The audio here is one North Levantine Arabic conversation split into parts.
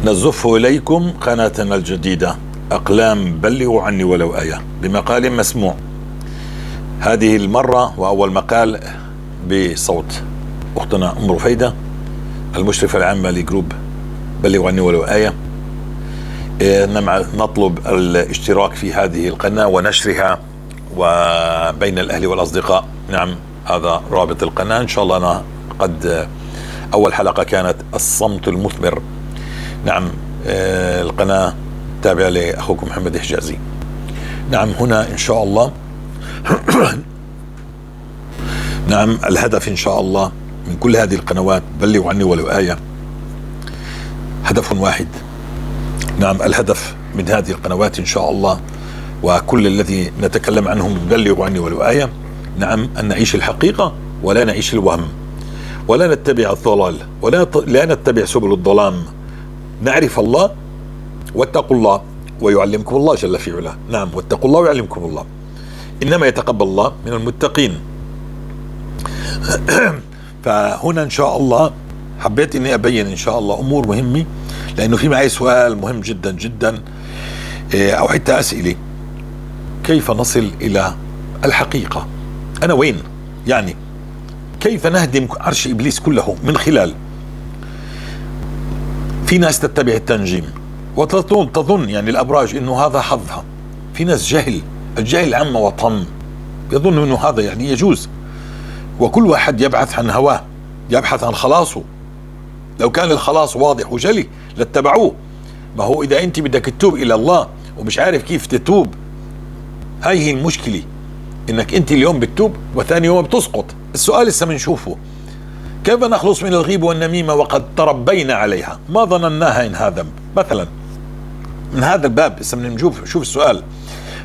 نزف إليكم قناتنا الجديدة أقلام بلغوا عني ولو آية بمقال مسموع. هذه المرة وأول مقال بصوت أختنا أم رفيدة المشرفة العامة لجروب بلغوا عني ولو آية. نطلب الاشتراك في هذه القناة ونشرها وبين الأهل والأصدقاء. نعم، هذا رابط القناة. إن شاء الله أنا قد أول حلقة كانت الصمت المثمر. نعم، القناة تابعة لأخوكم محمد حجازي. نعم، هنا إن شاء الله نعم الهدف إن شاء الله من كل هذه القنوات بلغوا عني ولو آية هدف واحد. نعم، الهدف من هذه القنوات إن شاء الله وكل الذي نتكلم عنهم بلغوا عني ولو آية، نعم، أن نعيش الحقيقة ولا نعيش الوهم، ولا نتبع الضلال، ولا لا نتبع سبل الظلام. نعرف الله واتقوا الله ويعلمكم الله جل في علاه. نعم، واتقوا الله ويعلمكم الله، إنما يتقبل الله من المتقين. فهنا إن شاء الله حبيت إني أبين إن شاء الله أمور مهمة، لأنه في معي سؤال مهم جدا جدا، أو حتى أسئلة. كيف نصل إلى الحقيقة؟ أنا وين؟ يعني كيف نهدم عرش إبليس كله؟ من خلال في ناس تتبع التنجيم وتظن يعني الأبراج إنه هذا حظها. في ناس جهل، الجهل عم وطم، يظن إنه هذا يعني يجوز، وكل واحد يبحث عن هواه، يبحث عن خلاصه. لو كان الخلاص واضح وجلي لاتبعوه. ما هو إذا أنت بدك تتوب إلى الله ومش عارف كيف تتوب، هاي هي المشكلة، إنك أنت اليوم بتتوب وثاني يوم بتسقط. السؤال لسه بنشوفه، كيف نخلص من الغيبة والنميمة وقد تربينا عليها؟ ما ظنناها إنها ذنب مثلا. من هذا الباب لسه بنشوف شوف السؤال.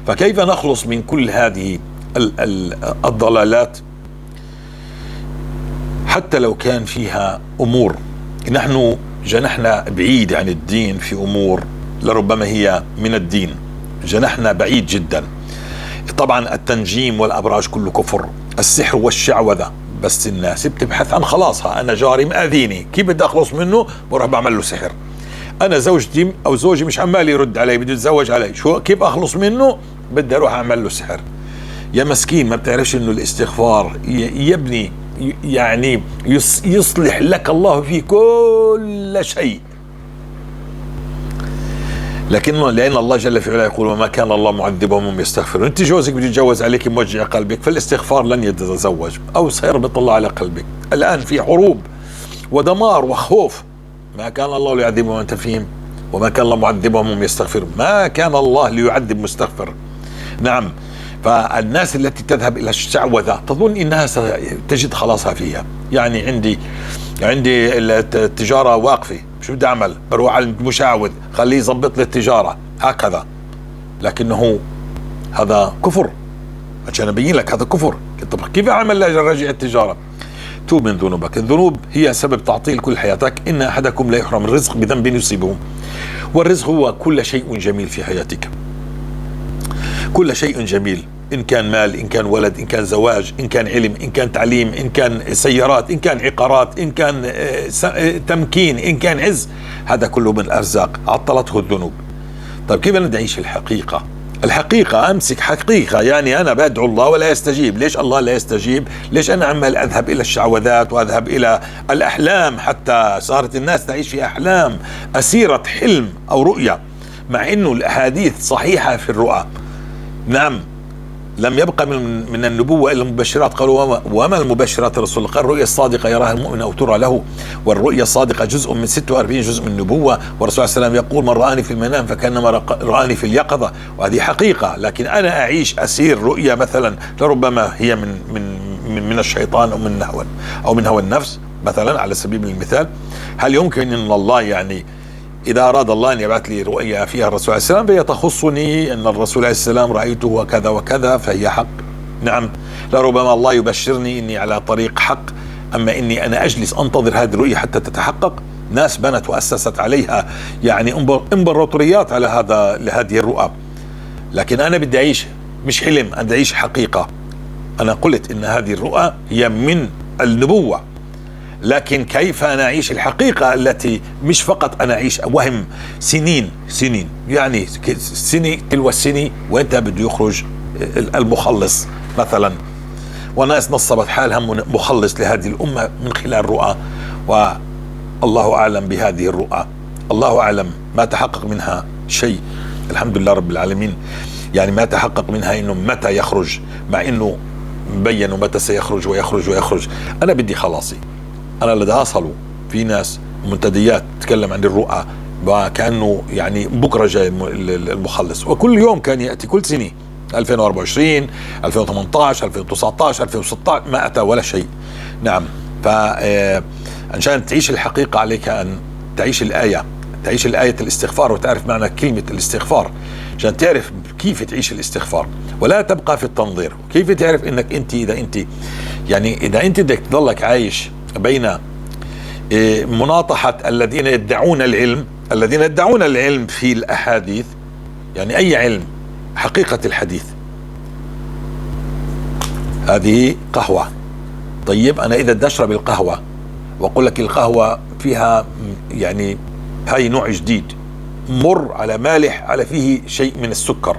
فكيف نخلص من كل هذه الضلالات حتى لو كان فيها أمور نحن جنحنا بعيد عن الدين في أمور لربما هي من الدين، جنحنا بعيد جدا. طبعا التنجيم والأبراج كله كفر، السحر والشعوذة، بس الناس بتبحث عن خلاصها. أنا جاري مأذيني، كيف بدي أخلص منه؟ بروح بعمل له سحر. أنا زوجتي أو زوجي مش عمال يرد علي، بده يتزوج علي، شو كيف أخلص منه؟ بدي أروح أعمل له سحر. يا مسكين، ما بتعرفش إنه الاستغفار يبني، يعني يصلح لك الله في كل شيء. لكن لأن الله جل في علاه يقول وما كان الله معذبهم وهم يستغفرون. أنت جوزك بده يتجوز عليك موجع قلبك، فالاستغفار لن يتزوج أو سيربط الله على قلبك. الآن في حروب ودمار وخوف. ما كان الله ليعذبهم وأنت فيهم، وما كان الله معذبهم وهم يستغفرون. ما كان الله ليعذب مستغفر. نعم، فالناس التي تذهب إلى الشعوذة تظن إنها ستجد خلاصها فيها. يعني عندي التجارة واقفة، شو بدي أعمل؟ بروح على المشعوذ خليه يظبط لي التجارة هكذا. لكنه هذا كفر، عشان أبين لك هذا كفر. طب كيف أعمل لأرجع التجارة؟ توب من ذنوبك. الذنوب هي سبب تعطيل كل حياتك. إن أحدكم لا يحرم الرزق بذنب يصيبه، والرزق هو كل شيء جميل في حياتك، كل شيء جميل، إن كان مال، إن كان ولد، إن كان زواج، إن كان علم، إن كان تعليم، إن كان سيارات، إن كان عقارات، إن كان تمكين، إن كان عز، هذا كله من الأرزاق عطلته الذنوب. طيب كيف نعيش الحقيقة؟ الحقيقة أمسك حقيقة، يعني أنا بدعو الله ولا يستجيب. ليش الله لا يستجيب؟ ليش أنا عمال أذهب إلى الشعوذات وأذهب إلى الأحلام؟ حتى صارت الناس تعيش في أحلام، أسيرة حلم أو رؤية، مع إنه الأحاديث صحيحة في الرؤى. نعم، لم يبقى من النبوة إلا المبشرات. قالوا وما المبشرات الرسول؟ قال الرؤيا الصادقة يراها المؤمن أو ترى له، والرؤيا الصادقة جزء من 46 جزء من النبوة. والرسول عليه السلام يقول من رآني في المنام فكأنما رآني في اليقظة، وهذه حقيقة. لكن أنا أعيش أسير رؤيا مثلا لربما هي من من من, من الشيطان أو من هوى أو من هوى النفس مثلا على سبيل المثال. هل يمكن أن الله يعني إذا أراد الله أن يبعث لي رؤيا فيها الرسول عليه السلام فهي تخصني، أن الرسول عليه السلام رأيته وكذا وكذا فهي حق؟ نعم، لربما الله يبشرني إني على طريق حق، أما إني أنا أجلس أنتظر هذه الرؤيا حتى تتحقق. ناس بنت وأسست عليها يعني إمبراطوريات على هذا لهذه الرؤى. لكن أنا بدي أعيش مش حلم، أنا بدي أعيش حقيقة. أنا قلت إن هذه الرؤى هي من النبوة، لكن كيف نعيش الحقيقة التي مش فقط أنا أعيش وهم سنين سنين، يعني سنة تلو السنة وإنت بده يخرج المخلص مثلا، وناس نصبت حالها مخلص لهذه الأمة من خلال رؤى، والله أعلم بهذه الرؤى، الله أعلم ما تحقق منها شيء، الحمد لله رب العالمين. يعني ما تحقق منها إنه متى يخرج، مع إنه بينوا متى سيخرج ويخرج ويخرج. أنا بدي خلاصي، أنا اللي أصلوا في ناس منتديات تتكلم عن الرؤى وكأنه يعني بكرة جاي المخلص، وكل يوم كان يأتي، كل سنة 2024 2018 2019 2016 ما أتى ولا شيء. نعم، فعشان تعيش الحقيقة عليك أن تعيش الآية، تعيش الآية الاستغفار وتعرف معنى كلمة الاستغفار عشان تعرف كيف تعيش الاستغفار ولا تبقى في التنظير. كيف تعرف انك انت اذا انت يعني اذا انت بدك تضلك عايش بين مناطحة الذين يدعون العلم، الذين يدعون العلم في الأحاديث، يعني أي علم؟ حقيقة الحديث. هذه قهوة، طيب أنا إذا بدي أشرب القهوة وأقول لك القهوة فيها يعني هاي نوع جديد، مر على مالح على فيه شيء من السكر،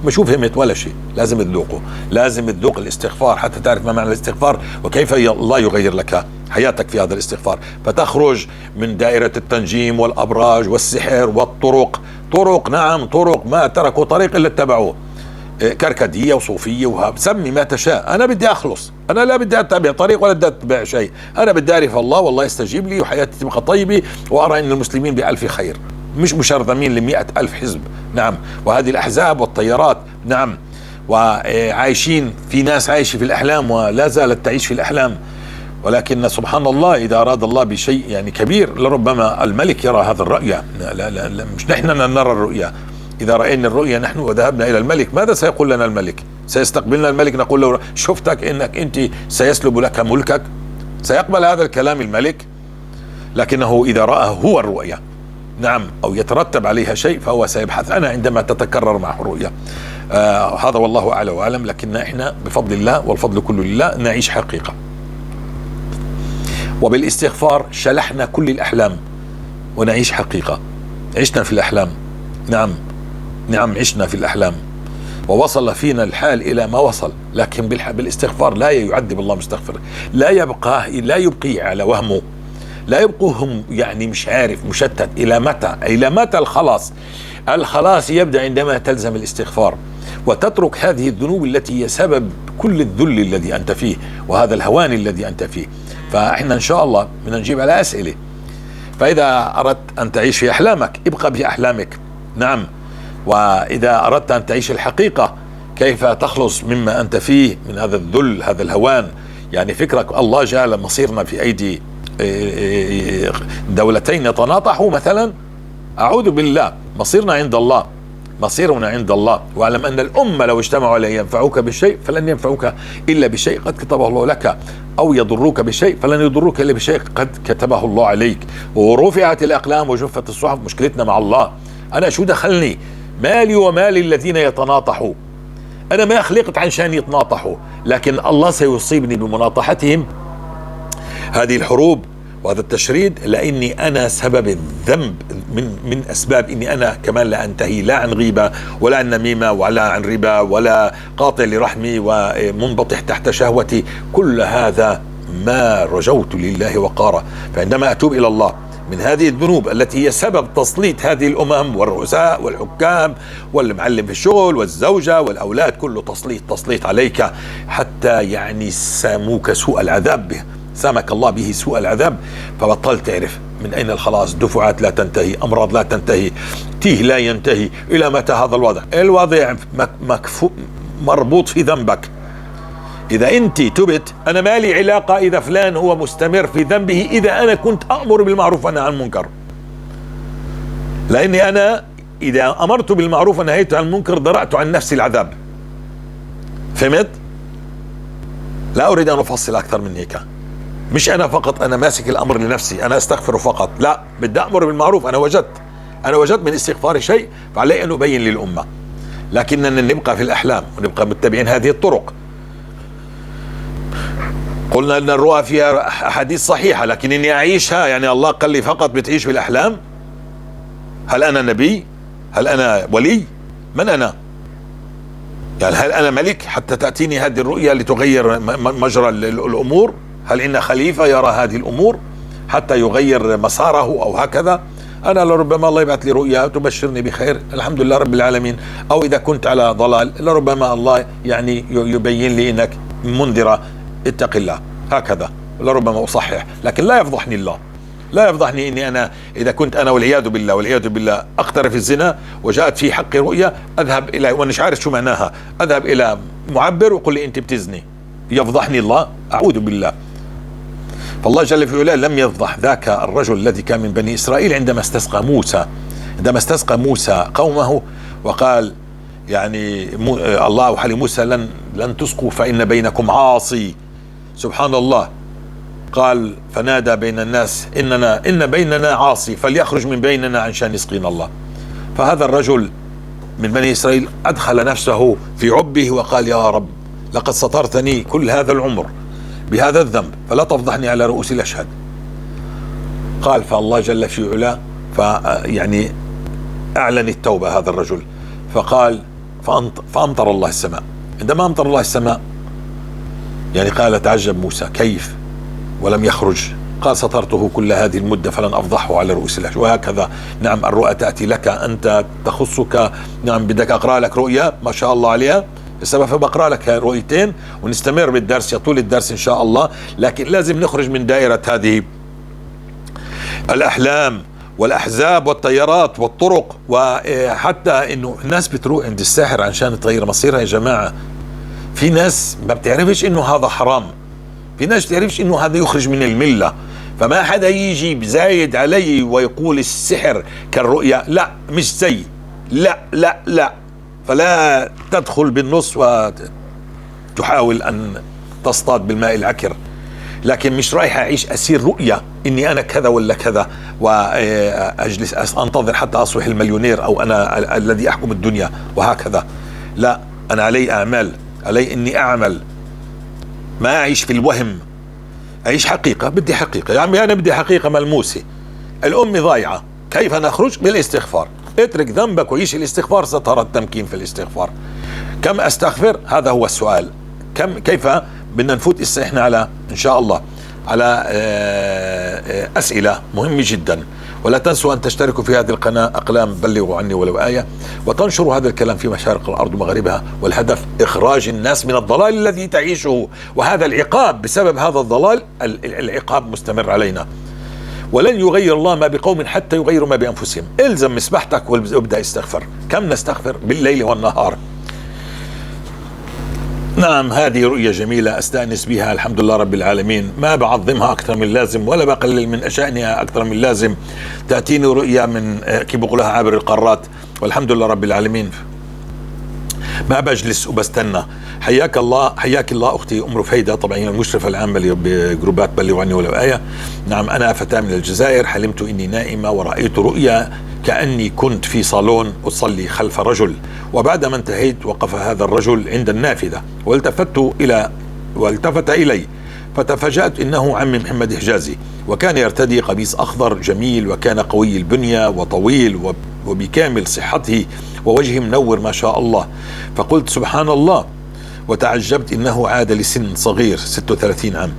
ما شو فهمت ولا شيء. لازم تذوقه، لازم تذوق الاستغفار حتى تعرف ما معنى الاستغفار وكيف الله يغير لك حياتك في هذا الاستغفار، فتخرج من دائرة التنجيم والأبراج والسحر والطرق. طرق، نعم طرق، ما تركوا طريق إلا اتبعوه، كركدية وصوفية وسمي ما تشاء. أنا بدي أخلص، أنا لا بدي أتبع طريق ولا بدي أتبع شيء، أنا بدي أعرف الله والله يستجيب لي وحياتي تبقى طيبة وأرى أن المسلمين بألف خير، مش مشرذمين ل100,000 حزب. نعم، وهذه الأحزاب والتيارات، نعم، وعايشين في ناس عايشة في الأحلام ولا زالت تعيش في الأحلام، ولكن سبحان الله إذا أراد الله بشيء يعني كبير لربما الملك يرى هذا الرؤيا. لا لا لا، مش نحن نرى الرؤيا، إذا رأينا الرؤيا نحن وذهبنا إلى الملك ماذا سيقول لنا الملك؟ سيستقبلنا الملك نقول له شفتك إنك أنت سيسلب لك ملكك؟ سيقبل هذا الكلام الملك؟ لكنه إذا رأى هو الرؤيا، نعم، أو يترتب عليها شيء فهو سيبحث عنها عندما تتكرر معه الرؤيا. هذا والله أعلى وأعلم، لكن إحنا بفضل الله والفضل كله لله نعيش حقيقة، وبالاستغفار شلحنا كل الأحلام ونعيش حقيقة. عشنا في الأحلام، نعم نعم عشنا في الأحلام ووصل فينا الحال إلى ما وصل، لكن بالاستغفار لا يعذب الله مستغفر، لا يبقى، لا يبقي على وهمه، لا يبقوهم يعني مش عارف مشتت إلى متى، إلى متى الخلاص؟ الخلاص يبدأ عندما تلزم الاستغفار وتترك هذه الذنوب التي هي سبب كل الذل الذي أنت فيه وهذا الهوان الذي أنت فيه. فإحنا إن شاء الله بدنا نجيب على أسئلة. فإذا أردت أن تعيش في أحلامك ابقى بأحلامك، نعم، وإذا أردت أن تعيش الحقيقة كيف تخلص مما أنت فيه من هذا الذل هذا الهوان. يعني فكرك الله جعل مصيرنا في أيدي دولتين يتناطحوا مثلا؟ أعوذ بالله، مصيرنا عند الله، مصيرنا عند الله. واعلم أن الأمة لو اجتمعوا على ينفعوك بشيء فلن ينفعوك إلا بشيء قد كتبه الله لك، أو يضروك بشيء فلن يضروك إلا بشيء قد كتبه الله عليك. ورفعت الأقلام وجفت الصحف. مشكلتنا مع الله، أنا شو دخلني؟ مالي ومال الذين يتناطحوا، أنا ما خلقت عشان يتناطحوا، لكن الله سيصيبني بمناطحتهم هذه الحروب وهذا التشريد، لاني انا سبب الذنب من اسباب اني انا كمان لا انتهي لا عن غيبه ولا عن نميمه ولا عن ربا ولا قاطع لرحمي ومنبطح تحت شهوتي، كل هذا ما رجوت لله وقاره. فعندما اتوب الى الله من هذه الذنوب التي هي سبب تسليط هذه الامم والرؤساء والحكام والمعلم في الشغل والزوجه والاولاد، كله تسليط تسليط عليك حتى يعني ساموك سوء العذاب به، سامك الله به سوء العذاب، فبطلت تعرف من أين الخلاص. دفعات لا تنتهي، أمراض لا تنتهي، تيه لا ينتهي. إلى متى هذا الوضع؟ الوضع مربوط في ذنبك. إذا أنت تبت، أنا ما لي علاقة إذا فلان هو مستمر في ذنبه، إذا أنا كنت أأمر بالمعروف وأنهى عن المنكر، لأني أنا إذا أمرت بالمعروف ونهيت عن المنكر درأت عن نفسي العذاب. فهمت؟ لا أريد أن أفصل أكثر من هيك. مش أنا فقط أنا ماسك الأمر لنفسي، أنا أستغفر فقط، لا، بدي أمر بالمعروف. أنا وجدت من استغفاري شيء فعلي أن أبين للأمة. لكننا نبقى في الأحلام ونبقى متبعين هذه الطرق. قلنا أن الرؤى فيها أحاديث صحيحة، لكن إني أعيشها، يعني الله قال لي فقط بتعيش بالأحلام؟ هل أنا نبي؟ هل أنا ولي؟ من أنا؟ يعني هل أنا ملك حتى تأتيني هذه الرؤيا لتغير مجرى الأمور؟ هل إن خليفة يرى هذه الأمور حتى يغير مساره أو هكذا؟ أنا لربما الله يبعث لي رؤيا تبشرني بخير، الحمد لله رب العالمين. أو إذا كنت على ضلال لربما الله يعني يبين لي إنك منذرة، اتق الله، هكذا لربما أصحح. لكن لا يفضحني الله، لا يفضحني إني أنا إذا كنت أنا والعياذ بالله والعياذ بالله أقترف الزنا وجاءت في حقي رؤيا، أذهب إلى وأنا مش عارف شو معناها، أذهب إلى معبر ويقول لي أنت بتزني، يفضحني الله، أعوذ بالله. فالله جل في علاه لم يفضح ذاك الرجل الذي كان من بني إسرائيل عندما استسقى موسى، عندما استسقى موسى قومه وقال يعني الله أوحى لموسى لن تسقوا فإن بينكم عاصي. سبحان الله. قال فنادى بين الناس إن بيننا عاصي فليخرج من بيننا عشان يسقينا الله. فهذا الرجل من بني إسرائيل أدخل نفسه في عبه وقال يا رب لقد سترتني كل هذا العمر بهذا الذنب فلا تفضحني على رؤوس الأشهاد. قال فالله جل في علاه يعني أعلن التوبة هذا الرجل، فقال فأمطر الله السماء. عندما أمطر الله السماء يعني قال تعجب موسى كيف ولم يخرج؟ قال سترته كل هذه المدة فلن أفضحه على رؤوس الأشهاد. وهكذا نعم الرؤى تأتي لك أنت تخصك. نعم بدك أقرأ لك رؤيا ما شاء الله عليها، السبب فبقرأ لك رؤيتين ونستمر بالدرس، يطول الدرس إن شاء الله، لكن لازم نخرج من دائرة هذه الأحلام والأحزاب والتيارات والطرق، وحتى إنه الناس بتروح عند الساحر عشان تغير مصيرها. يا جماعة في ناس ما بتعرفش إنه هذا حرام، في ناس بتعرفش إنه هذا يخرج من الملة، فما حدا يجي بزايد علي ويقول السحر كالرؤيا، لا مش زي، لا لا لا. فلا تدخل بالنص وتحاول أن تصطاد بالماء العكر، لكن مش رايح أعيش أسير رؤية إني أنا كذا ولا كذا وأجلس أنتظر حتى أصبح المليونير أو أنا الذي أحكم الدنيا وهكذا. لا، أنا علي أعمال، علي إني أعمل، ما أعيش في الوهم، أعيش حقيقة. بدي حقيقة يا عمي، أنا بدي حقيقة ملموسة. الأم ضايعة، كيف نخرج؟ بالاستغفار. اترك ذنبك وعيش الاستغفار، سترى التمكين في الاستغفار. كم أستغفر؟ هذا هو السؤال. كم، كيف بدنا نفوت هسه احنا على إن شاء الله على أسئلة مهمة جدا. ولا تنسوا أن تشتركوا في هذه القناة أقلام بلغوا عني ولو آية، وتنشروا هذا الكلام في مشارق الأرض ومغاربها، والهدف إخراج الناس من الضلال الذي تعيشه، وهذا العقاب بسبب هذا الضلال، العقاب مستمر علينا. ولن يغير الله ما بقوم حتى يغيروا ما بأنفسهم. الزم مسبحتك وابدأ استغفر. كم نستغفر؟ بالليل والنهار. نعم هذه رؤية جميلة أستأنس بها، الحمد لله رب العالمين. ما بعظمها أكثر من اللازم ولا بقلل من شأنها أكثر من اللازم. تأتيني رؤية من كيف بقولها عابر القارات، والحمد لله رب العالمين. ما بجلس وبستنى. حياك الله، حياك الله أختي أم رفيدة، طبعا هي المشرفة العامة بجروبات بلغوا عني ولو آية. نعم أنا فتاة من الجزائر، حلمت إني نائمة ورأيت رؤيا كأني كنت في صالون أصلي خلف رجل، وبعدما انتهيت وقف هذا الرجل عند النافذة والتفت إلي، فتفاجأت إنه عمي محمد حجازي، وكان يرتدي قميص أخضر جميل، وكان قوي البنية وطويل وبكامل صحته ووجهه منور ما شاء الله. فقلت سبحان الله، وتعجبت إنه عاد لسن صغير 36 عام.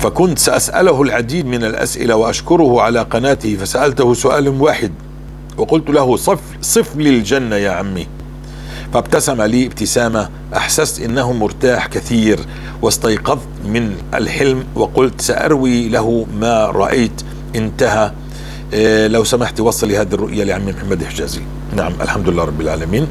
فكنت سأسأله العديد من الأسئلة وأشكره على قناته، فسألته سؤال واحد وقلت له صف لي الجنة يا عمي. فابتسم لي ابتسامة أحسست إنه مرتاح كثير، واستيقظت من الحلم وقلت سأروي له ما رأيت. انتهى. لو سمحت وصلي هذه الرؤية لعمي محمد حجازي. نعم الحمد لله رب العالمين.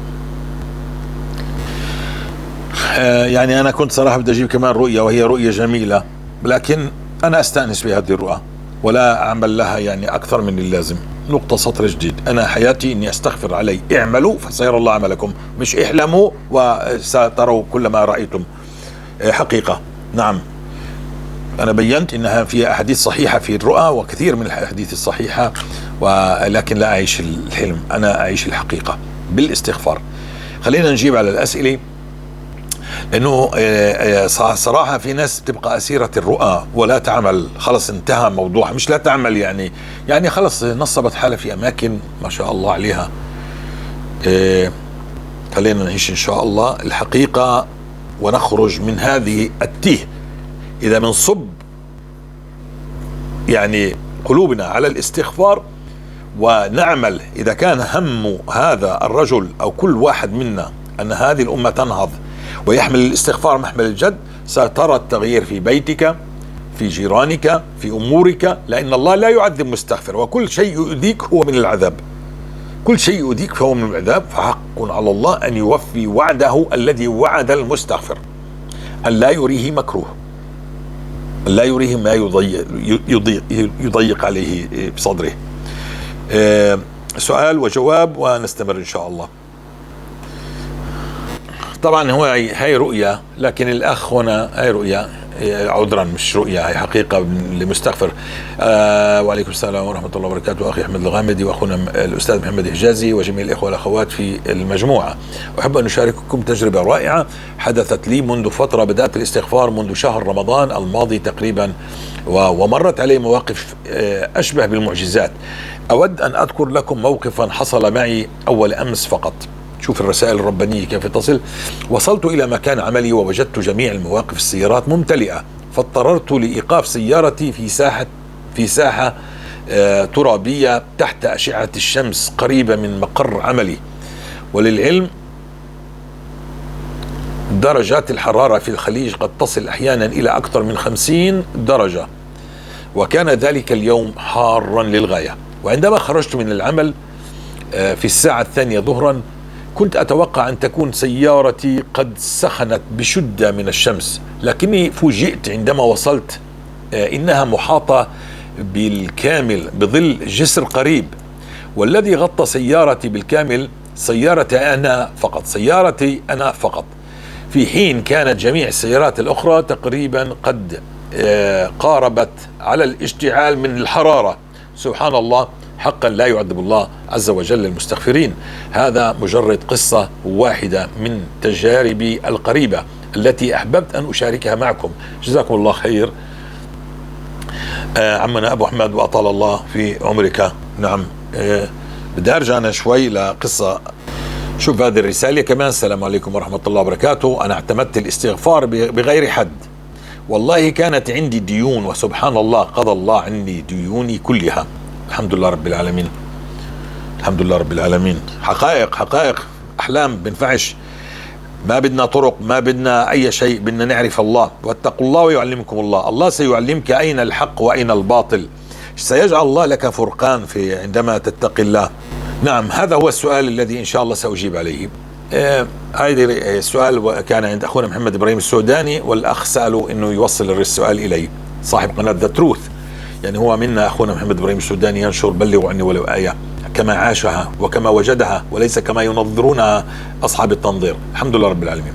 يعني أنا كنت صراحة بدي أجيب كمان رؤية وهي رؤية جميلة، لكن أنا أستأنس بهذه الرؤى ولا أعمل لها يعني أكثر من اللازم. نقطة سطر جديد. أنا حياتي إني أستغفر علي. اعملوا فسيرى الله عملكم، مش احلموا وستروا كل ما رأيتم. حقيقة. نعم أنا بينت إنها فيها أحاديث صحيحة في الرؤى وكثير من الأحاديث الصحيحة، ولكن لا أعيش الحلم، أنا أعيش الحقيقة بالاستغفار. خلينا نجيب على الأسئلة. انه صراحة في ناس بتبقى اسيرة الرؤى ولا تعمل، خلص انتهى موضوعها، مش لا تعمل يعني خلص نصبت حالها في اماكن ما شاء الله عليها. خلينا نعيش ان شاء الله الحقيقة ونخرج من هذه التيه. اذا بنصب يعني قلوبنا على الاستغفار ونعمل، اذا كان هم هذا الرجل او كل واحد منا ان هذه الامة تنهض ويحمل الاستغفار محمل الجد، سترى التغيير في بيتك، في جيرانك، في امورك، لان الله لا يعذب مستغفر، وكل شيء يؤذيك هو من العذاب، كل شيء يؤذيك فهو من العذاب. فحق على الله ان يوفي وعده الذي وعد المستغفر، ان لا يريه مكروه، أن لا يريه ما يضيق عليه بصدره. سؤال وجواب ونستمر إن شاء الله. طبعا هو هاي رؤية، لكن الأخ هنا هاي رؤية، عذرا مش رؤية، هي حقيقة لمستغفر. وعليكم السلام ورحمة الله وبركاته أخي أحمد الغامدي وأخونا الأستاذ محمد حجازي وجميع الإخوة والأخوات في المجموعة. أحب أن أشارككم تجربة رائعة حدثت لي منذ فترة. بدأت الاستغفار منذ شهر رمضان الماضي تقريبا، ومرت علي مواقف أشبه بالمعجزات. أود أن أذكر لكم موقفا حصل معي أول أمس فقط. شوف الرسائل الربانية كيف تصل. وصلت إلى مكان عملي ووجدت جميع المواقف السيارات ممتلئة، فاضطررت لإيقاف سيارتي في ساحة ترابية تحت أشعة الشمس قريبة من مقر عملي. وللعلم درجات الحرارة في الخليج قد تصل أحيانا إلى أكثر من 50 درجة، وكان ذلك اليوم حارا للغاية. وعندما خرجت من العمل في الساعة 2 ظهرا، كنت أتوقع أن تكون سيارتي قد سخنت بشدة من الشمس، لكني فوجئت عندما وصلت إنها محاطة بالكامل بظل جسر قريب، والذي غطى سيارتي بالكامل سيارتي أنا فقط، في حين كانت جميع السيارات الأخرى تقريبا قد قاربت على الاشتعال من الحرارة. سبحان الله، حقا لا يعذب الله عز وجل المستغفرين. هذا مجرد قصة واحدة من تجاربي القريبة التي أحببت أن أشاركها معكم. جزاكم الله خير عمنا أبو أحمد، وأطال الله في عمرك. نعم، بدي أرجع أنا شوي لقصة. شوف هذه الرسالة كمان. السلام عليكم ورحمة الله وبركاته. أنا اعتمدت الاستغفار بغير حد، والله كانت عندي ديون، وسبحان الله قضى الله عني ديوني كلها. الحمد لله رب العالمين، الحمد لله رب العالمين. حقائق، حقائق، أحلام بنفعش، ما بدنا طرق، ما بدنا أي شيء، بدنا نعرف الله. واتقوا الله ويعلمكم الله. الله سيعلمك أين الحق وأين الباطل، سيجعل الله لك فرقان في عندما تتقي الله. نعم، هذا هو السؤال الذي إن شاء الله سأجيب عليه. هذا السؤال كان عند أخونا محمد إبراهيم السوداني، والأخ سأله أنه يوصل السؤال إلي، صاحب قناة The Truth. يعني هو منا أخونا محمد إبراهيم السوداني ينشر بلغوا عني ولو آية كما عاشها وكما وجدها، وليس كما ينظرونها أصحاب التنظير. الحمد لله رب العالمين.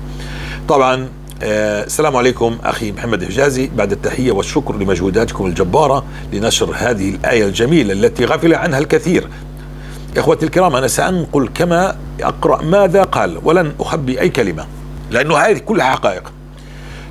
طبعا السلام عليكم أخي محمد حجازي، بعد التحية والشكر لمجهوداتكم الجبارة لنشر هذه الآية الجميلة التي غفل عنها الكثير. إخوتي الكرام، أنا سأنقل كما أقرأ ماذا قال ولن أخبي أي كلمة، لأنه هذه كلها حقائق.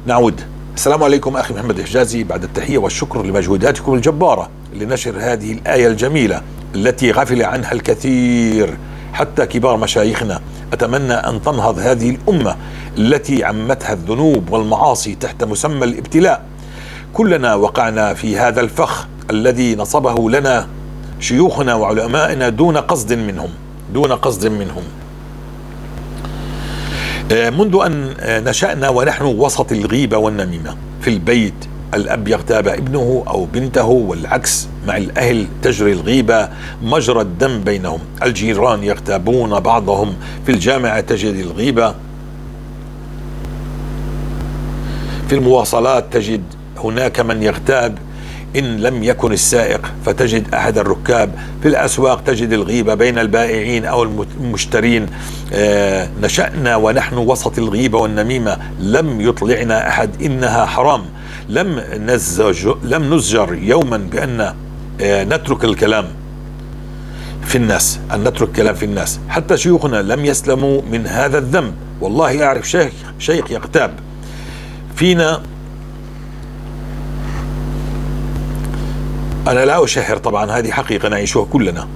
نعود. السلام عليكم أخي محمد حجازي، بعد التحية والشكر لمجهوداتكم الجبارة لنشر هذه الآية الجميلة التي غفل عنها الكثير حتى كبار مشايخنا. أتمنى أن تنهض هذه الأمة التي عمتها الذنوب والمعاصي تحت مسمى الابتلاء. كلنا وقعنا في هذا الفخ الذي نصبه لنا شيوخنا وعلمائنا دون قصد منهم. منذ أن نشأنا ونحن وسط الغيبة والنميمة. في البيت الأب يغتاب ابنه أو بنته، والعكس مع الأهل تجري الغيبة مجرى الدم بينهم. الجيران يغتابون بعضهم، في الجامعة تجد الغيبة، في المواصلات تجد هناك من يغتاب إن لم يكن السائق فتجد أحد الركاب، في الأسواق تجد الغيبة بين البائعين أو المشترين. نشأنا ونحن وسط الغيبة والنميمة، لم يطلعنا أحد إنها حرام، لم نزجر يوما بأن نترك الكلام في الناس، أن نترك الكلام في الناس. حتى شيوخنا لم يسلموا من هذا الذنب، والله أعرف شيخ يغتاب فينا. أنا لا أشهر طبعا، هذه حقيقة نعيشها كلنا،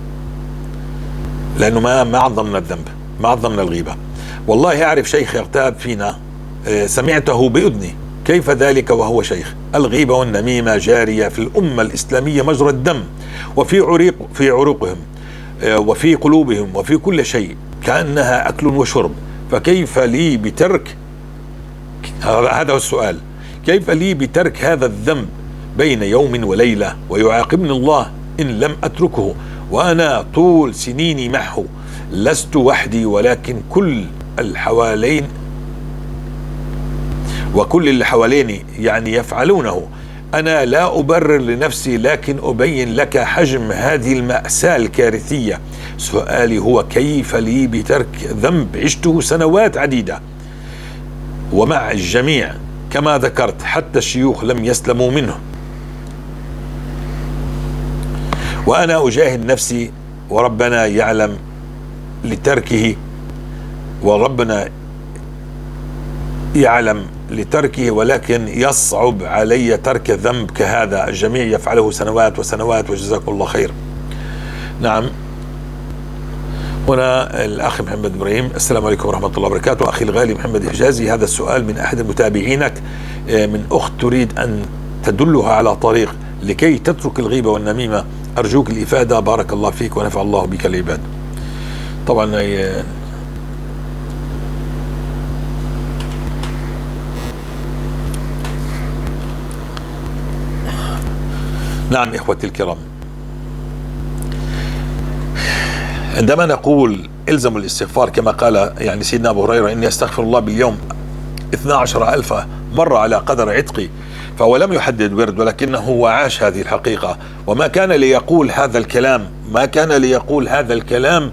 لأنه ما عظمنا الذنب، ما عظمنا الغيبة. والله أعرف شيخ يغتاب فينا، سمعته بأذني، كيف ذلك وهو شيخ؟ الغيبة والنميمة جارية في الأمة الإسلامية مجرى الدم، وفي في عروقهم، وفي قلوبهم، وفي كل شيء، كأنها أكل وشرب. فكيف لي بترك هذا هو السؤال، كيف لي بترك هذا الذنب بين يوم وليلة ويعاقبني الله إن لم أتركه، وأنا طول سنيني معه، لست وحدي ولكن كل الحوالين، وكل اللي حواليني يعني يفعلونه. أنا لا أبرر لنفسي، لكن أبين لك حجم هذه المأساة الكارثية. سؤالي هو كيف لي بترك ذنب عشته سنوات عديدة ومع الجميع كما ذكرت، حتى الشيوخ لم يسلموا منه، وأنا أجاهد نفسي وربنا يعلم لتركه، وربنا يعلم لتركه، ولكن يصعب علي ترك ذنب كهذا، الجميع يفعله سنوات وسنوات، وجزاكم الله خير. نعم، هنا الأخ محمد إبراهيم، السلام عليكم ورحمة الله وبركاته. أخي الغالي محمد حجازي، هذا السؤال من أحد متابعينك، من أخت تريد أن تدلها على طريق لكي تترك الغيبة والنميمة، أرجوك الإفادة، بارك الله فيك ونفع الله بك العباد. طبعا نعم إخوتي الكرام، عندما نقول الزموا الاستغفار كما قال يعني سيدنا أبو هريرة إني أستغفر الله باليوم 12,000 مرة على قدر عتقي، فهو لم يحدد ورد، ولكنه هو عاش هذه الحقيقة، وما كان ليقول هذا الكلام، ما كان ليقول هذا الكلام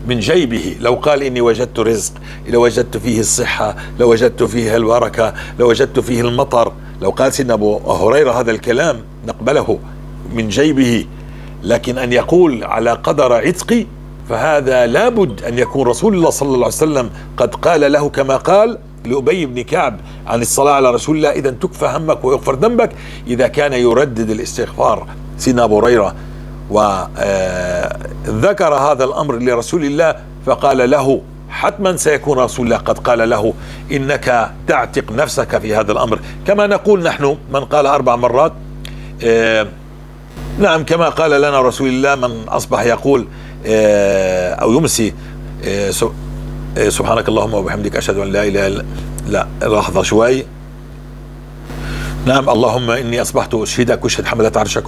من جيبه. لو قال إني وجدت رزق، لو وجدت فيه الصحة، لو وجدت فيه البركة، لو وجدت فيه المطر، لو قال سيدنا أبو هريرة هذا الكلام نقبله من جيبه، لكن أن يقول على قدر عتقي فهذا لابد أن يكون رسول الله صلى الله عليه وسلم قد قال له كما قال لأبي بن كعب عن الصلاة على رسول الله، إذا تكفى همك ويغفر ذنبك، إذا كان يردد الاستغفار سيدنا أبو هريرة وذكر هذا الأمر لرسول الله فقال له حتما سيكون رسول الله قد قال له إنك تعتق نفسك في هذا الأمر، كما نقول نحن من قال 4 مرات. نعم، كما قال لنا رسول الله من أصبح يقول أو يمسي سبحانك اللهم وبحمدك أشهد أن لا إله إلا، لا لحظة شوي، نعم، اللهم إني أصبحت أشهدك وأشهد حملة عرشك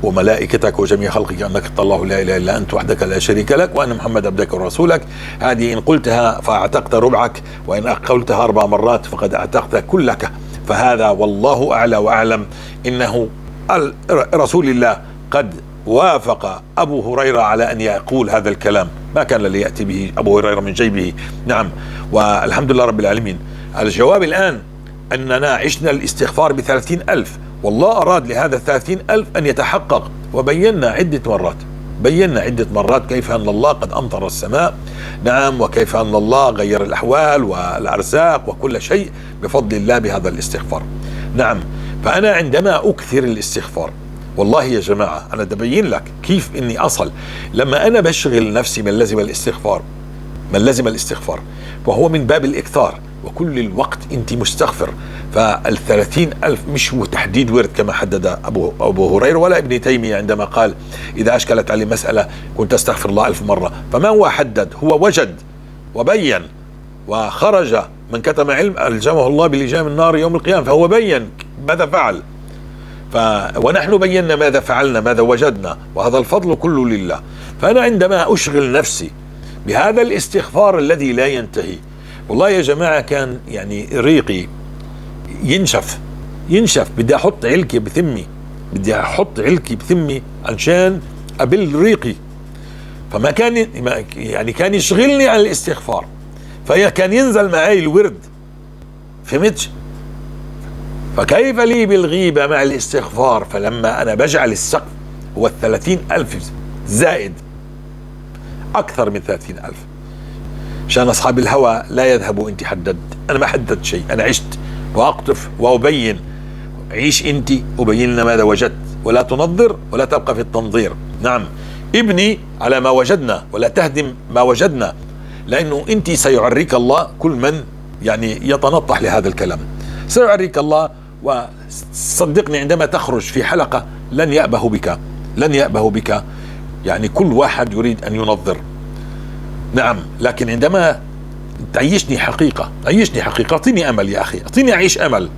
وملائكتك وجميع خلقك أنك أنت الله لا إله إلا أنت وحدك لا شريك لك وأن محمد عبدك ورسولك. هذه إن قلتها فأعتقت ربعك، وإن قلتها 4 مرات فقد أعتقت كلك. فهذا والله أعلى وأعلم إنه رسول الله قد وافق أبو هريرة على أن يقول هذا الكلام، ما كان ليأتي به أبو هريرة من جيبه. نعم، والحمد لله رب العالمين. الجواب الآن أننا عشنا الاستغفار ب30,000، والله أراد لهذا 30,000 أن يتحقق، وبينا عدة مرات، بينا عدة مرات كيف أن الله قد أمطر السماء، نعم، وكيف أن الله غير الأحوال والأرزاق وكل شيء بفضل الله بهذا الاستغفار. نعم، فأنا عندما أكثر الاستغفار، والله يا جماعة أنا أبين لك كيف إني أصل لما أنا بشغل نفسي من لزم الاستغفار، من لزم الاستغفار وهو من باب الإكثار، وكل الوقت أنت مستغفر. فال30,000 مش هو تحديد ورد كما حدد أبو هريرة ولا ابن تيمية عندما قال إذا أشكلت علي مسألة كنت أستغفر الله 1000 مرة، فما هو حدد، هو وجد وبين وخرج. من كتم علم ألجمه الله بلجام النار يوم القيامة، فهو بين ماذا فعل، ونحن بينا ماذا فعلنا، ماذا وجدنا، وهذا الفضل كله لله. فأنا عندما أشغل نفسي بهذا الاستغفار الذي لا ينتهي، والله يا جماعة كان يعني ريقي ينشف ينشف، بدي أحط علكي بثمي، بدي أحط علكي بثمي عشان أبل ريقي، فما كان يعني كان يشغلني عن الاستغفار، فكان ينزل معي الورد، فهمت؟ فكيف لي بالغيبة مع الاستغفار؟ فلما أنا بجعل السقف هو 30,000 زائد أكثر من 30,000، عشان أصحاب الهوى لا يذهبوا. أنت حددت، أنا ما حددت شيء، أنا عشت وأقطف وأبين. عيش أنت وبين لنا ماذا وجدت، ولا تنظر ولا تبقى في التنظير. نعم، ابني على ما وجدنا ولا تهدم ما وجدنا، لأنه أنت سيعريك الله. كل من يعني يتنطح لهذا الكلام سيعريك الله، وصدقني عندما تخرج في حلقة لن يأبه بك، لن يأبه بك. يعني كل واحد يريد أن ينظر، نعم، لكن عندما تعيشني حقيقة، عيشني حقيقة، أعطيني أمل يا أخي، أعطيني أعيش أمل.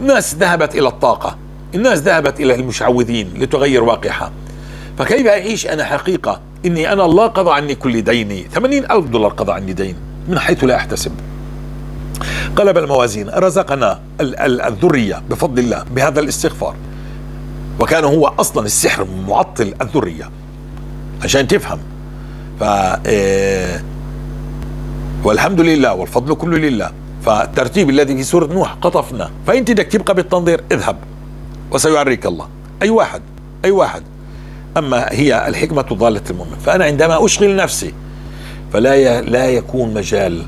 الناس ذهبت إلى الطاقة، الناس ذهبت إلى المشعوذين لتغير واقعها، فكيف أعيش أنا حقيقة إني أنا الله قضى عني كل ديني؟ 80,000 دولار قضى عني دين من حيث لا أحتسب. قلب الموازين، رزقنا الذرية بفضل الله بهذا الاستغفار، وكان هو أصلا السحر معطل الذرية عشان تفهم. ف والحمد لله والفضل كله لله. فالترتيب الذي في سورة نوح قطفنا، فأنت بدك تبقى بالتنظير، اذهب وسيعريك الله. أي واحد، أي واحد. أما هي الحكمة ضالة المؤمن. فأنا عندما أشغل نفسي فلا لا يكون مجال.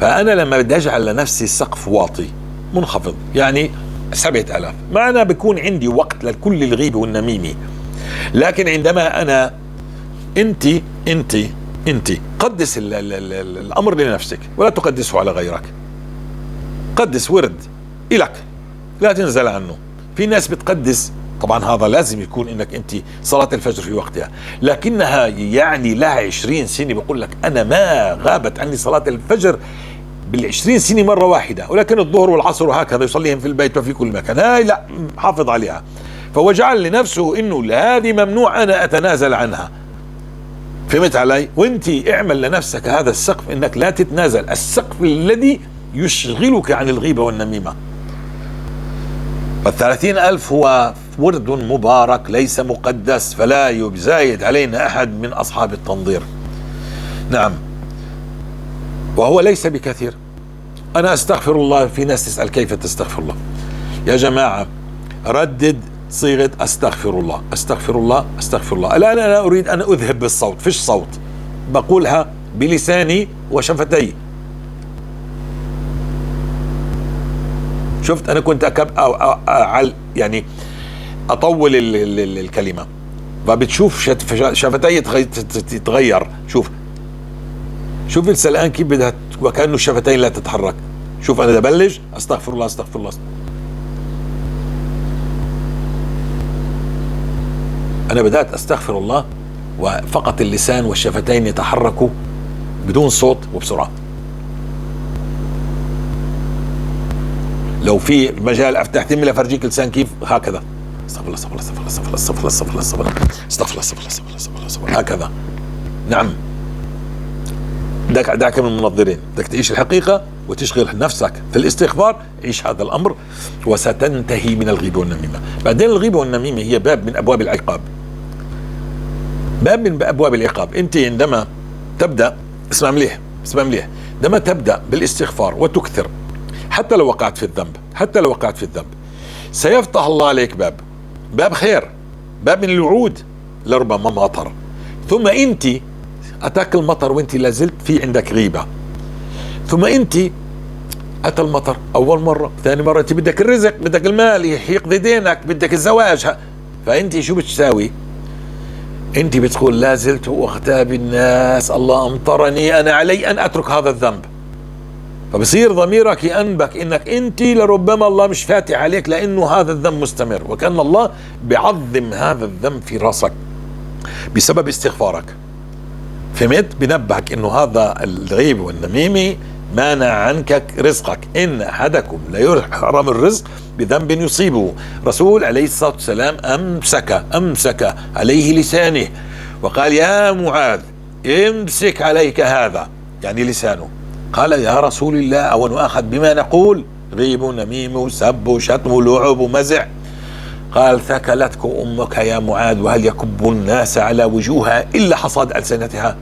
فأنا لما بدي أجعل لنفسي سقف واطي منخفض، يعني 7000، ما أنا بكون عندي وقت لكل الغيبة والنميمة. لكن عندما أنا أنت أنت أنت قدس ال ال ال الأمر لنفسك ولا تقدسه على غيرك. قدس ورد إلك لا تنزل عنه. في ناس بتقدس، طبعا هذا لازم يكون انك انت صلاة الفجر في وقتها، لكنها يعني لها 20 سنة بقول لك انا ما غابت عني صلاة الفجر بال20 سنة مرة واحدة، ولكن الظهر والعصر وهكذا يصليهم في البيت وفي كل مكان. هاي لا، حافظ عليها. فهو جعل لنفسه انه هذه ممنوع انا اتنازل عنها. فهمت علي؟ وانت اعمل لنفسك هذا السقف انك لا تتنازل، السقف الذي يشغلك عن الغيبة والنميمة. فال30,000 هو ورد مبارك ليس مقدس، فلا يزايد علينا أحد من أصحاب التنظير. نعم، وهو ليس بكثير. أنا أستغفر الله، في ناس تسأل كيف تستغفر الله؟ يا جماعة ردد صيغة أستغفر الله، أستغفر الله، أستغفر الله. الآن أنا أريد أن أذهب بالصوت، فيش صوت، بقولها بلساني وشفتي. شفت أنا كنت أكب أو يعني أطول الكلمة، فبتشوف شفتي تتغير. شوف شوف الآن كيف بدها، وكأنه الشفتين لا تتحرك. شوف أنا ببلش أستغفر الله أستغفر الله، أنا بدأت أستغفر الله وفقط اللسان والشفتين يتحركوا بدون صوت وبسرعة. لو في مجال افتح تمي لافرجيك لسان كيف هكذا، استغفر الله استغفر الله استغفر الله استغفر الله استغفر الله استغفر الله استغفر الله استغفر الله استغفر الله استغفر الله هكذا. نعم، دعك من المنظرين، بدك تعيش الحقيقة وتشغل نفسك في الاستغفار. عيش هذا الأمر وستنتهي من الغيبة والنميمة. بعدين الغيبة والنميمة هي باب من أبواب العقاب، باب من أبواب العقاب. أنت عندما تبدأ، اسمع مليح اسمع مليح، عندما تبدأ بالاستغفار وتكثر حتى لو وقعت في الذنب، حتى لو وقعت في الذنب سيفتح الله عليك باب، باب خير، باب من الوعود، لربما مطر. ثم أنت أتاك المطر وأنت لازلت في عندك غيبة، ثم أنت أتى المطر أول مرة، ثاني مرة، أنت بدك الرزق، بدك المال يقضي دينك، بدك الزواج، فأنت شو بتساوي؟ أنت بتقول لازلت أغتاب الناس، الله أمطرني، أنا علي أن أترك هذا الذنب. فبصير ضميرك يأنبك إنك أنت لربما الله مش فاتح عليك لأنه هذا الذنب مستمر، وكأن الله بعظم هذا الذنب في راسك بسبب استغفارك. فهمت؟ بنبهك إنه هذا الغيب والنميمة مانع عنك رزقك، إن أحدكم ليحرم الرزق بذنب يصيبه. رسول عليه الصلاة والسلام أمسك عليه لسانه وقال يا معاذ امسك عليك هذا، يعني لسانه. قال يا رسول الله أو نؤاخذ بما نقول؟ غيب ونميم وسب وشتم ولعب ومزع. قال ثكلتك أمك يا معاذ، وهل يكب الناس على وجوهها إلا حصاد ألسنتها؟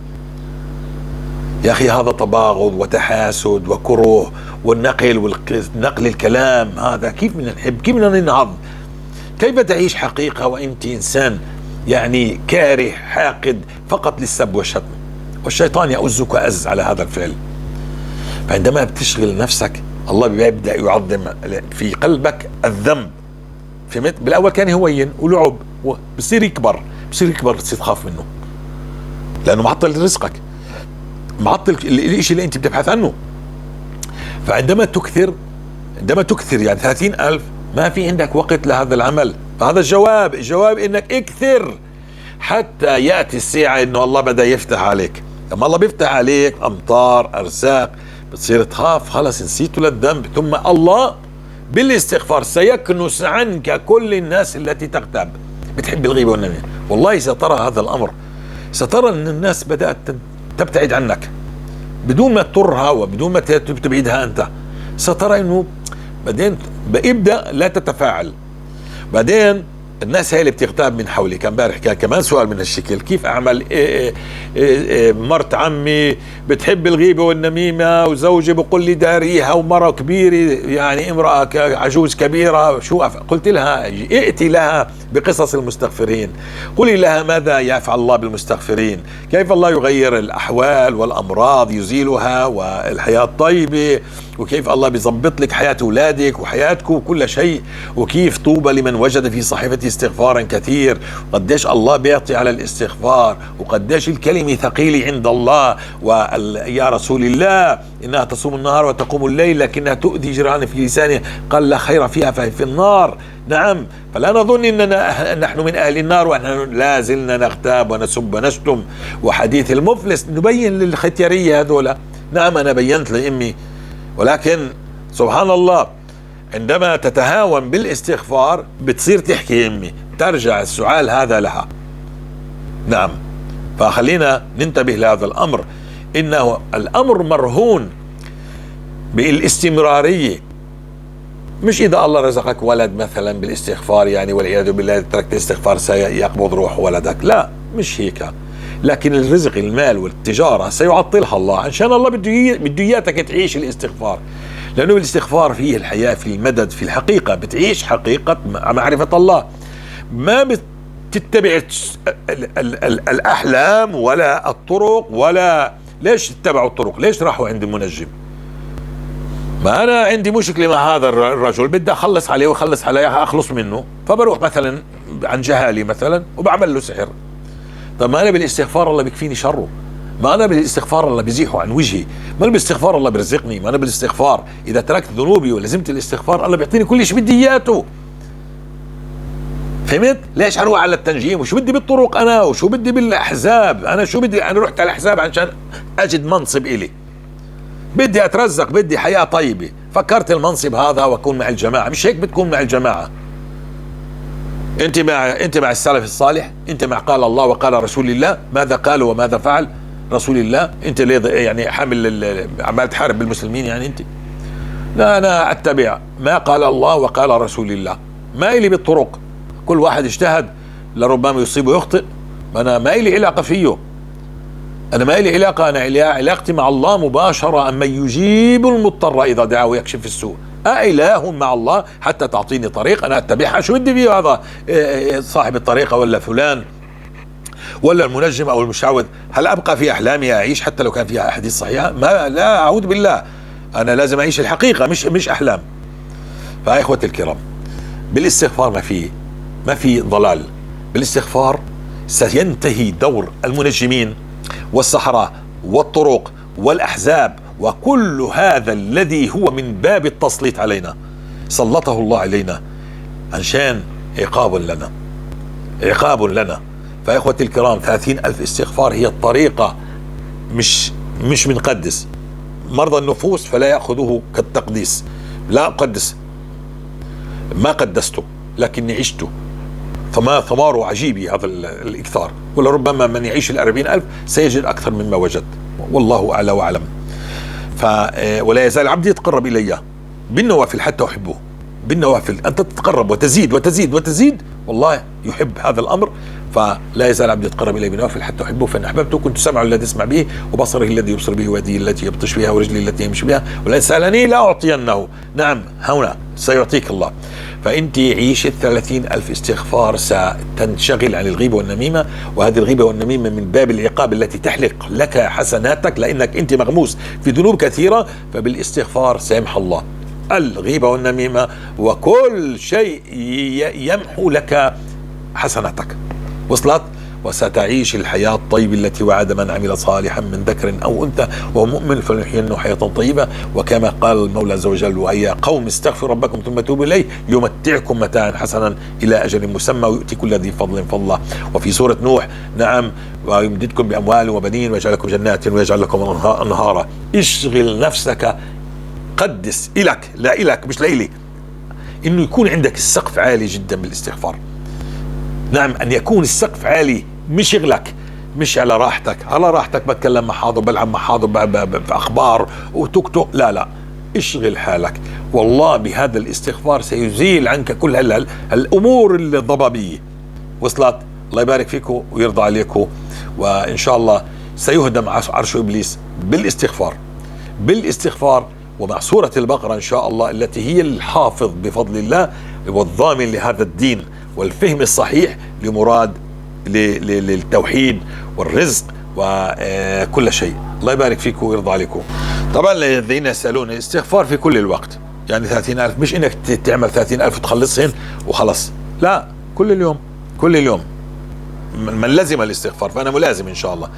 يا أخي هذا تباغض وتحاسد وكره والنقل والنقل الكلام هذا، كيف بدنا نحب؟ كيف بدنا ننهض؟ كيف تعيش حقيقة وأنت إنسان يعني كاره حاقد فقط للسب والشتم والشيطان يؤزك أز على هذا الفعل. فعندما بتشغل نفسك الله بيبدأ يعظم في قلبك الذنب. فهمت؟ بالأول كان هوين ولعب، بصير يكبر، بصير يكبر، بتصير تخاف منه، لأنه معطل رزقك، معطل الشيء اللي أنت بتبحث عنه. فعندما تكثر، عندما تكثر يعني 30,000، ما في عندك وقت لهذا العمل. فهذا الجواب، الجواب إنك اكثر حتى يأتي الساعة إنه الله بدأ يفتح عليك. لما الله بيفتح عليك أمطار أرزاق بتصير تخاف، خلص نسيته للذنب. ثم الله بالاستغفار سيكنس عنك كل الناس التي تغتاب، بتحب الغيبة والنميمة. والله سترى هذا الأمر، سترى أن الناس بدأت تبتعد عنك بدون ما تضرها وبدون ما تبعدها أنت. سترى أنه بعدين ابدأ لا تتفاعل. بعدين الناس هي اللي بتغتاب من حولي. كان امبارح كان كمان سؤال من هالشكل، كيف اعمل؟ إيه إيه إيه مرت عمي بتحب الغيبة والنميمة، وزوجي بقول لي داريها، ومرة كبيرة يعني امراة عجوز كبيرة، شو قلت لها ائتي لها بقصص المستغفرين، قولي لها ماذا يفعل الله بالمستغفرين، كيف الله يغير الاحوال والامراض يزيلها، والحياة الطيبة، وكيف الله بيظبط لك حياة أولادك وحياتكم وكل شيء، وكيف طوبى لمن وجد في صحيفته استغفارا كثير، قديش الله بيعطي على الاستغفار، وقديش الكلمة ثقيلة عند الله. ويا رسول الله إنها تصوم النهار وتقوم الليل لكنها تؤذي جيران في لسانها، قال لا خير فيها فهي في النار. نعم، فلا نظن إننا نحن من أهل النار ونحن لا زلنا نغتاب ونسب ونشتم. وحديث المفلس نبين للختيارية هذولا. نعم أنا بينت لأمي، ولكن سبحان الله عندما تتهاون بالاستغفار بتصير تحكي أمي، ترجع السؤال هذا لها. نعم، فخلينا ننتبه لهذا الأمر، إنه الأمر مرهون بالاستمرارية. مش إذا الله رزقك ولد مثلا بالاستغفار يعني والعياذ بالله تركت الاستغفار سيقبض روح ولدك، لا مش هيك. لكن الرزق المال والتجارة سيعطلها الله، عشان الله بده إياك تعيش الاستغفار، لأنه بالاستغفار فيه الحياة، في المدد، في الحقيقة، بتعيش حقيقة معرفة الله. ما بتتبع الأحلام ولا الطرق ولا ليش اتبعوا الطرق؟ ليش راحوا عند المنجم؟ ما أنا عندي مشكلة مع هذا الرجل، بدي أخلص عليه وأخلص عليه أخلص منه، فبروح مثلا عن جهالي مثلا وبعمل له سحر. طب ما أنا بالاستغفار الله بيكفيني شره، ما أنا بالاستغفار الله بيزيحه عن وجهي، ما أنا بالاستغفار الله بيرزقني، ما أنا بالاستغفار إذا تركت ذنوبي ولزمت الاستغفار الله بيعطيني كل شيء بدي إياته. فهمت؟ ليش أروح على التنجيم؟ وشو بدي بالطرق أنا؟ وشو بدي بالأحزاب؟ أنا شو بدي؟ أنا رحت على الأحزاب عشان أجد منصب إلي، بدي أترزق، بدي حياة طيبة، فكرت المنصب هذا وأكون مع الجماعة. مش هيك بتكون مع الجماعة. أنت مع السلف الصالح، أنت مع قال الله وقال رسول الله، ماذا قال وماذا فعل رسول الله. أنت ليه يعني حامل عمال تحارب بالمسلمين يعني أنت؟ لا، أنا أتبع ما قال الله وقال رسول الله، ما إلي بالطرق. كل واحد اجتهد لربما يصيب ويخطئ، أنا ما إلي علاقة فيه، أنا ما إلي علاقة، أنا علاقتي مع الله مباشرة. أما يجيب المضطر إذا دعا ويكشف السوء، أإله مع الله حتى تعطيني طريق أنا أتبعها؟ شو بدي فيه هذا صاحب الطريقة ولا فلان ولا المنجم أو المشعوذ؟ هل أبقى في أحلامي أعيش حتى لو كان فيها أحاديث صحيحة؟ ما لا، أعوذ بالله، أنا لازم أعيش الحقيقة مش أحلام. فإخوتي الكرام، بالاستغفار ما في ضلال. بالاستغفار سينتهي دور المنجمين والسحرة والطرق والأحزاب وكل هذا الذي هو من باب التسليط علينا، سلطة الله علينا عشان عقاب لنا، عقاب لنا. فإخوتي الكرام، 30,000 استغفار هي الطريقة، مش بنقدس مرضى النفوس فلا يأخذوه كالتقديس. لا أقدس ما قدسته، لكني عشته، فما ثماره عجيبة هذا الإكثار. ولربما من يعيش 40,000 سيجد أكثر مما وجد، والله أعلى وأعلم. ولا يزال عبدي يتقرب إلي بالنوافل حتى أحبه. بالنوافل أنت تتقرب وتزيد وتزيد وتزيد، والله يحب هذا الأمر فلا يزال عبدي يتقرب الي بنوافل حتى احبه، فان احببته كنت سمعه الذي يسمع به، وبصره الذي يبصر به، ويدي التي يبطش بها، ورجلي التي يمشي بها، ولئن سالني لاعطينه. نعم، هنا سيعطيك الله. فانت عيش 30,000 استغفار، ستنشغل عن الغيبة والنميمة، وهذه الغيبة والنميمة من باب العقاب التي تحلق لك حسناتك، لانك انت مغموس في ذنوب كثيرة، فبالاستغفار سيمحى الله الغيبة والنميمة وكل شيء يمحو لك حسناتك. وصلت؟ وستعيش الحياة الطيبة التي وعد من عمل صالحا من ذكر أو أنثى وهو مؤمن فلنحيينه حياة طيبة. وكما قال المولى عز وجل: ويا قوم استغفروا ربكم ثم توبوا إليه يمتعكم متاعا حسنا إلى أجل مسمى ويؤتي كل ذي فضل فضله. وفي سورة نوح: نعم، ويمددكم بأموال وبنين ويجعل لكم جنات ويجعل لكم أنهارا. اشغل نفسك، قدس إلك، لا إلك مش لإلي، إنه يكون عندك السقف عالي جدا بالاستغفار. نعم، أن يكون السقف عالي، مش شغلك، مش على راحتك، على راحتك بتكلم مع حاضر، بلعب مع حاضر في أخبار وتوك توك، لا لا، اشغل حالك. والله بهذا الاستغفار سيزيل عنك كل الأمور الضبابية. وصلت؟ الله يبارك فيكم ويرضى عليكم، وإن شاء الله سيهدم عرش إبليس بالاستغفار، بالاستغفار ومع سورة البقرة إن شاء الله، التي هي الحافظ بفضل الله والضامن لهذا الدين والفهم الصحيح لمراد للتوحيد والرزق وكل شيء. الله يبارك فيكم ويرضى عليكم. طبعا الذين يسألون، الاستغفار في كل الوقت، يعني 30,000، مش انك تعمل 30,000 وتخلصهن وخلص، لا، كل اليوم، كل اليوم من لزم الاستغفار، فأنا ملازم إن شاء الله.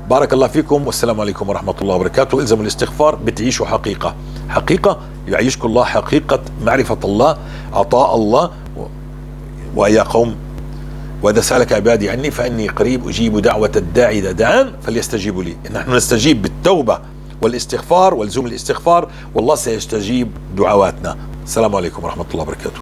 بارك الله فيكم، والسلام عليكم ورحمة الله وبركاته. الزموا الاستغفار، بتعيشوا حقيقة، حقيقة يعيشكم الله حقيقة معرفة الله، عطاء الله. ويا قوم وإذا سألك عبادي عني فإني قريب أجيب دعوة الداعي إذا دعان فليستجيبوا لي. نحن نستجيب بالتوبة والاستغفار والزوم الاستغفار، والله سيستجيب دعواتنا. السلام عليكم ورحمة الله وبركاته.